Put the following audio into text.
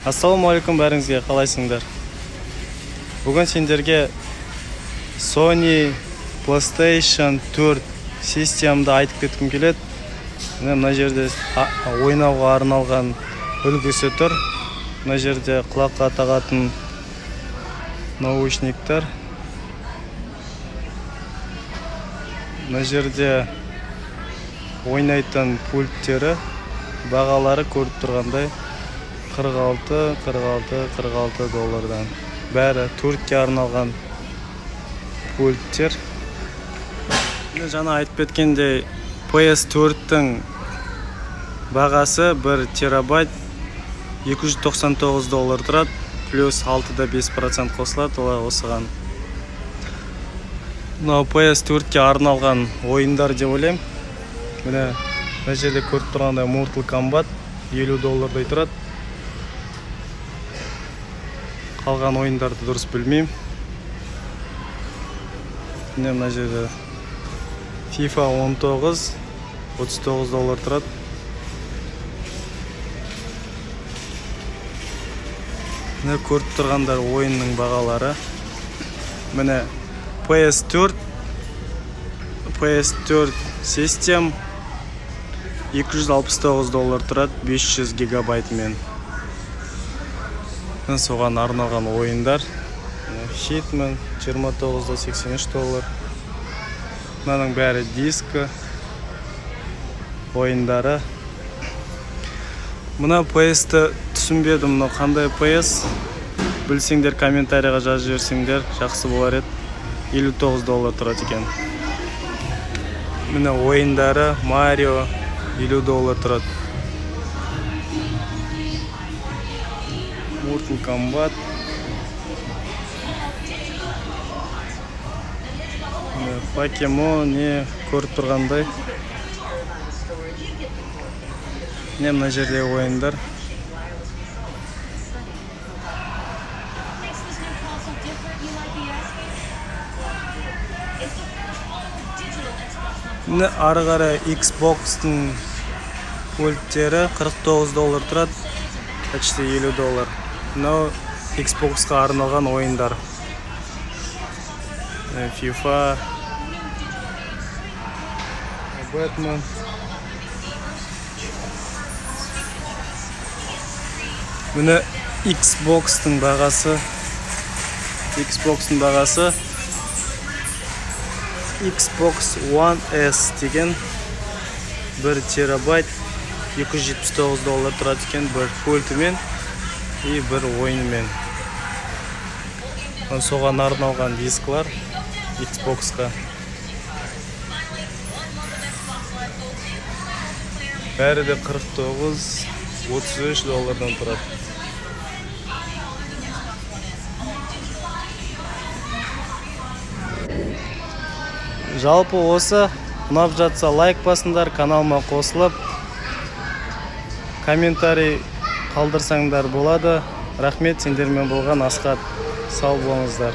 Ассалаумағалейкум бәріңізге, қалайсыңдар? Бүгін сендерге Sony PlayStation 4 системді айтып кеткім келеді. Міне, мына жерде ойнауға арналған үлгісі тұр. Мына жерде құлаққа тағатын наушниктер. Мына жерде ойнайтын пульттері, бағалары көріп тұрғандай 46, 46, 46 доллардан. Бәрі 4-ке арналған пульттер. Міне, жаңа айтып кеткендей, PS4-тің бағасы 1 терабайт 299 доллар тұрады, плюс 6,5% қосылады олар осыған. Мынау PS4-ке арналған ойындар деп ойлаймын. Міне, мына жерде көріп тұрғандай, Mortal Kombat 50 доллардай тұрады. Қалған ойындарды дұрыс білмеймін. Міне, мына жерде FIFA 19 39 доллар тұрады. Міне, көріп тұрғандар, ойынның бағалары. Міне, PS4, PS4 систем 269 доллар тұрады 500 гигабайтымен. Міне, соған арналған ойындар. Міне, Hitman 29,83 доллар. Мынаның бәрі дискі ойындары. Мына PS-ті түсінбедім, мынау қандай PS? Білсеңдер, комментарийға жазып жіберсеңдер, жақсы болар еді. 59 доллар тұрады екен. Міне, ойындары, Марио 50 доллар тұрады. Mortal Kombat. Міне, Покемон, не көріп тұрғандай. Міне, мына жердегі ойындар. Makes this new console different, you might be asking? It's the first all-digital Xbox One. Міне, ары қарай Xbox-тың пульттері 49 доллар тұрады, почти 50 доллар. Мынау Xbox-қа арналған ойындар. FIFA, Batman. Міне, Xbox-тың бағасы. Xbox-тың бағасы Xbox One S деген 1 терабайт 279 доллар тұрады екен, бір пультімен и бір ойынымен. Соған арналған дисклар Xbox-қа. Бәрі де 49, 33 доллардан тұрады. Жалпы осы, ұнап жатса, лайк басыңдар, каналыма қосылып, комментарий қалдырсаңдар болады. Рахмет, сендермен болған Асхат. Сау болыңыздар.